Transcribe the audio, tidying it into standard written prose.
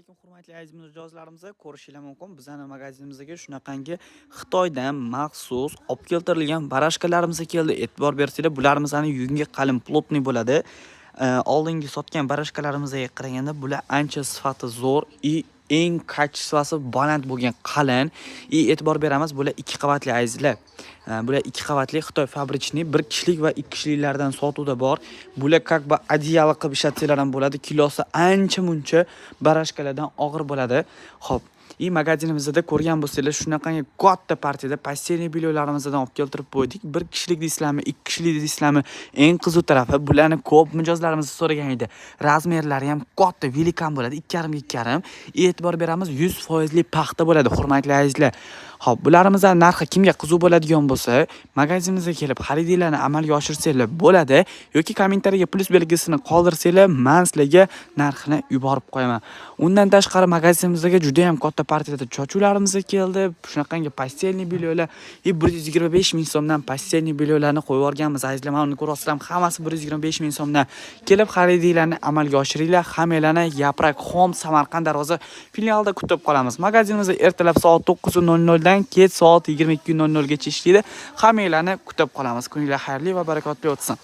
Alaykum, hurmatli aziz mijozlarimiz, ko'rishingiz mumkin, bizani magazinimizga shunaqangi Xitoydan maxsus olib keltirilgan барашка larimiz keldi. E'tibor bersanglar, bularimizni yungi qalin, плотный bo'ladi. Oldingi sotgan барашка larimizga qaraganda bular ancha sifati zo'r и eng качество si baland bo'lgan, qalin. И e'tibor beramiz, bular ikki qavatli, azizlar. Bular ikki qavatli, Xitoy фабричный, bir kishilik va ikki kishiliklardan sotuvda bor. Bular как бы одеяло qilib ishlatsanglar ham bo'ladi. Kilosi ancha muncha барашка lardan og'ir bo'ladi. Xo'p, и magazinimizda ko'rgan bo'lsanglar, shunaqangi katta partiyada постельный бельё larimizdan olib keltirib qo'ydik. Bir kishilik deysizlarmi, ikki kishilik deysizlarmi? Eng qiziq tarafi, bularni ko'p mijozlarimiz so'ragan edi. Размер lari ham katta, великан bo'ladi, 2,5 ga 2,5. E'tibor beramiz, 100 foizli paxta bo'ladi, hurmatli azizlar. Xo'p, bularimizni narxi kimga qiziq bo'ladigan bo'lsa, magazinimizga kelib xaridinglarni amalga oshirsanglar bo'ladi yoki kommentariyaga plyus belgisini qoldirsanglar, man sizlarga narxini yuborib qo'yaman. Undan tashqari, magazinimizga juda ham katta partiyada sochuvlarimiz keldi. Shunaqangi постельный бельё lar и 125 ming so'mdan постельный бельё larni qo'yib yuborganmiz, azizlar. Mana uni ko'ryapsizlar, hammasi 125 ming so'mdan. Kelib xaridinglarni amalga oshiringlar. Hammanglarni Yaprak Home Samarqand Darvoza filialida kutib qolamiz. Magazinimiz ertalab soat 9:00 dan kech soat 22:00 gacha ishlaydi. Hammanglarni kutib qolamiz. Kuninglar xayrli va barakotli o'tsin.